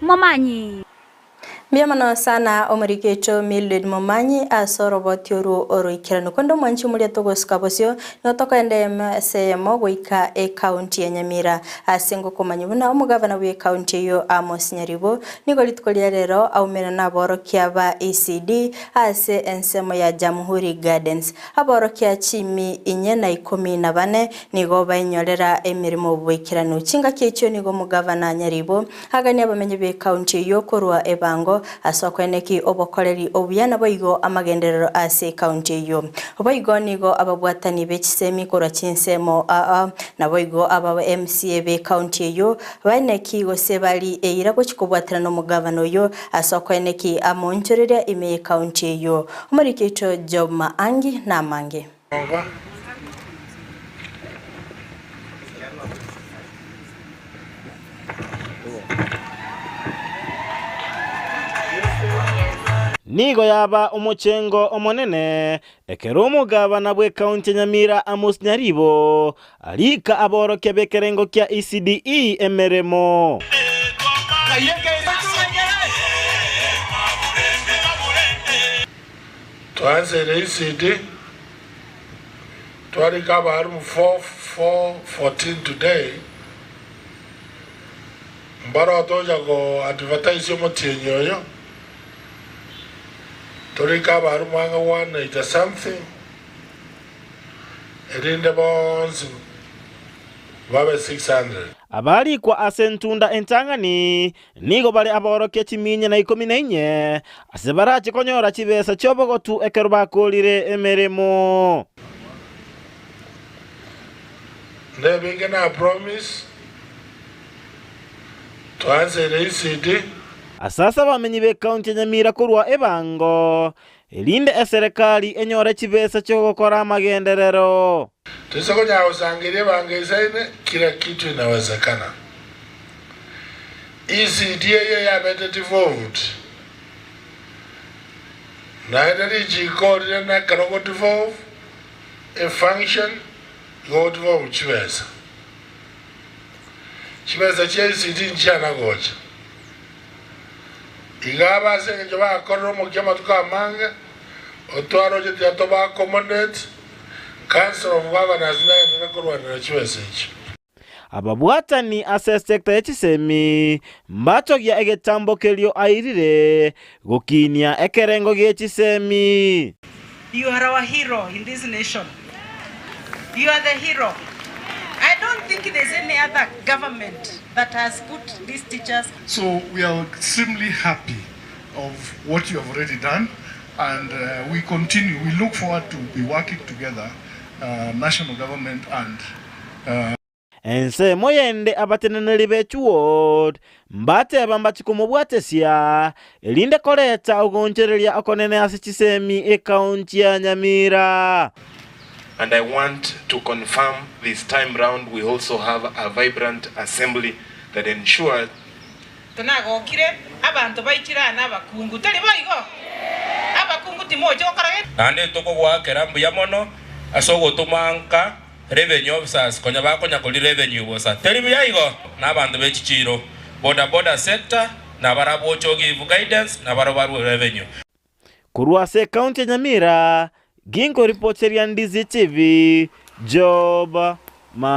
Momanyi. Mbuya mono sana omoriki oito Mildred Momanyi ase oroboti oru oroikeranu. Konde omwanchi omoria togosuka bosio, nigo tokoenda ase eyemo goika ecounty ya Nyamira ase ngokomanya buna omogavana bwe ecounty eyio Amos Nyaribo nigo rituko ria rero aumera naborokia ba ECD ase ensemo ya Jamhuri Gardens. Aborokia chimi inye na ikomi na bane nigo bainyorera emeremo boikeranu. Chingaki echio nigo omogavana Nyaribo Aganie abamenyi b'ekaunti eyio korwa ebango ase okoeneki obokoreri obuya naboigo amagenderero ase ekaunti eyio. Boigo nigo ababwatani be chisemi korwa chinsemo aa naboigo aba MCA b'ekaunti eyio baeneki gose bari eira gochi kobwatana nomogavana oyio ase okoeneki amoonchoreria ime y'ekaunti eyio. Omoriki oito Job Maangi namange. Nigo yaba omochengo omonene ekero omogabana bw'ekaunti ya Nyamira Amos Nyaribo arika aborokia b'ekerengo kia ECDE emeremo. Twanseire ECD, twarika abaalimu 4414 today, mbaro tocha ko advertise omotienyi oyo, torike abaalimu ang'e 180 something, erinde bonsi babe 600. Abarikwa ase entunda entang'ani Nigo bare aborokia chiminya na ikomi na inye, ase barache konyora chibesa chi'obogotu ekero bakoorire emeremo. Nebinge na promise twanseire ECD. Ase ase abamenyi b'ekaunti ya Nyamira korwa ebango, erinde eserekari enyore chibesa chi'ogokora amagenderero. Toise konyara gosangereria ebango eisaine, kila kitu inawezekana. ECD eye yabete devolved, naende richiko rire nekero go devolve a function igo go devolve chibesa. Chibesa chia ECD nchiana gocha. Iga aba ase engencho bakorire omokia amatuko amange, otwaroche tiga toba accommodate, Council of Governors nagenderere korwanera chibesa echio. Ababwatani ase esecta ye chisemi mbatogia egetambo kerio airire gokinia ekerengo gie chisemi. You are our hero in this nation. You are the hero. I don't think there's any other government that has put these teachers. So we are extremely happy of what you have already done and uh, we continue, we look forward to be working together, uh, national government and uh, Ensemo yende abateneneri be chiward mbateba mbachi komobwatesia, erinde koreta ogoonchoreria okonene ase chisemi ekaunti ya Nyamira. And I want to confirm this time round we also have a vibrant assembly that ensures. Tonagokire abanto baichire aa nabakungu, tari boigo? Abakungu timochi gokora gento. Naende tokogoakera mbuya mono ase ogotoma nka revenue officers konya bakonya kori revenue bosa. Teri buya igo? Na abanto be chichiiro, boda boda sector, na barabwo oche ogive guidance na barabwo barue revenue. Korwa ase ekaunti ya Nyamira, ginkoripoteria Ndizi TV, Job Ma.